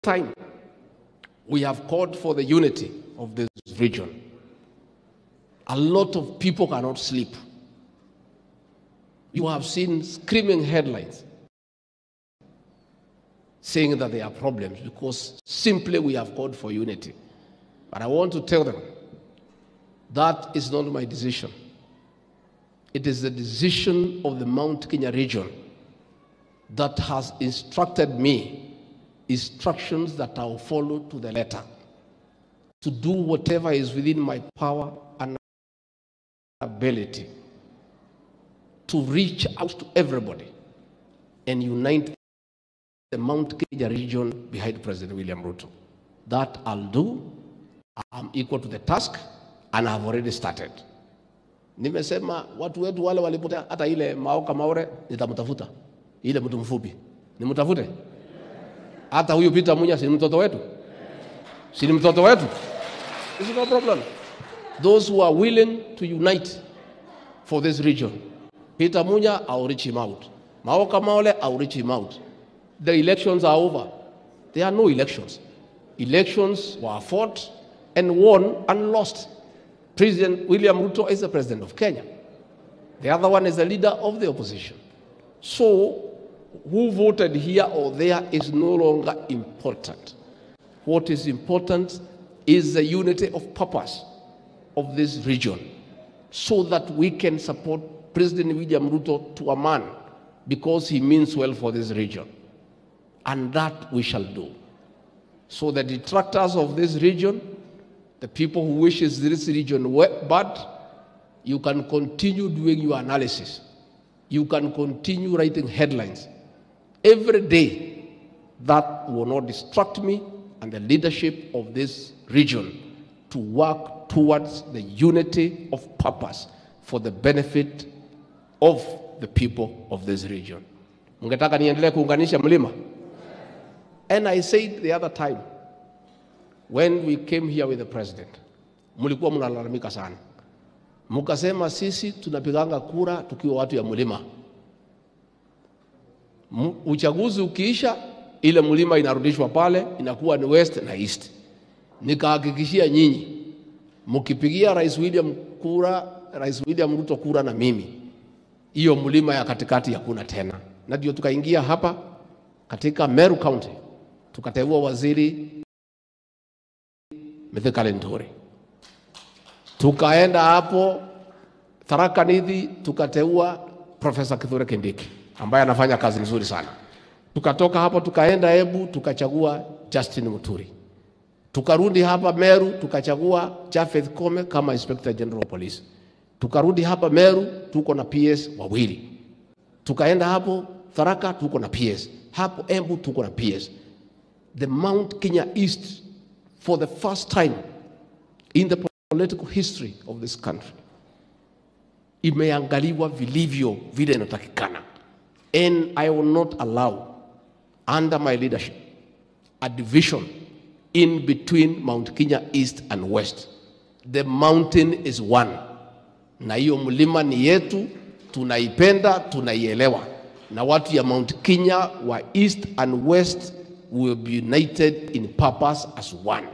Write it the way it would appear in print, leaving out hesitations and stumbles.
time we have called for the unity of this region, a lot of people cannot sleep. You have seen screaming headlines saying that there are problems because simply we have called for unity. But I want to tell them that is not my decision. It is the decision of the Mount Kenya region that has instructed me, instructions that I will follow to the letter, to do whatever is within my power and ability to reach out to everybody and unite the Mount Kenya region behind President William Ruto. That I'll do. I'm equal to the task and I've already started. Nimesema watu wetu wale walipotea, hata ile Maoka Maore nitamtafuta, ile mtu mfupi nimtafute. Hata huyu Peter Munya si mtoto wetu? Si ni mtoto wetu? It's no problem. Those who are willing to unite for this region, Peter Munya, I'll reach him out. Maoka Maole, I'll reach him out. The elections are over. There are no elections. Elections were fought and won and lost. President William Ruto is the president of Kenya. The other one is the leader of the opposition. So, who voted here or there is no longer important. What is important is the unity of purpose of this region so that we can support President William Ruto to a man because he means well for this region. And that we shall do. So the detractors of this region, the people who wishes this region bad, you can continue doing your analysis. You can continue writing headlines. Every day, that will not distract me and the leadership of this region to work towards the unity of purpose for the benefit of the people of this region. Mungetaka niendelee kuunganisha mlima? And I said the other time, when we came here with the president, mlikuwa mnalalamika sana. Mkasema sisi tunapiganga kura tukiwa watu ya mlima. Uchaguzi ukiisha, ile mlima inarudishwa pale, inakuwa ni west na east. Nikahakikishia nyinyi, mkipigia Rais William kura, Rais William Ruto kura na mimi, hiyo mlima ya katikati hakuna tena. Na ndio tukaingia hapa katika Meru County, tukateua waziri Mithika Linturi. Tukaenda hapo Tharaka Nithi tukateua Profesa Kithure Kindiki ambaye anafanya kazi nzuri sana. Tukatoka hapo tukaenda Embu tukachagua Justin Muturi. Tukarudi hapa Meru tukachagua Japheth Kome kama Inspector General of Police. Tukarudi hapa Meru tuko na PS wawili. Tukaenda hapo Tharaka tuko na PS. Hapo Embu tuko na PS. The Mount Kenya East, for the first time in the political history of this country, imeangaliwa vilivyo vile inatakikana. And I will not allow, under my leadership, a division in between Mount Kenya East and West. The mountain is one. Na hiyo mlima ni yetu, tunaipenda, tunaielewa. Na watu ya Mount Kenya wa East and West will be united in purpose as one.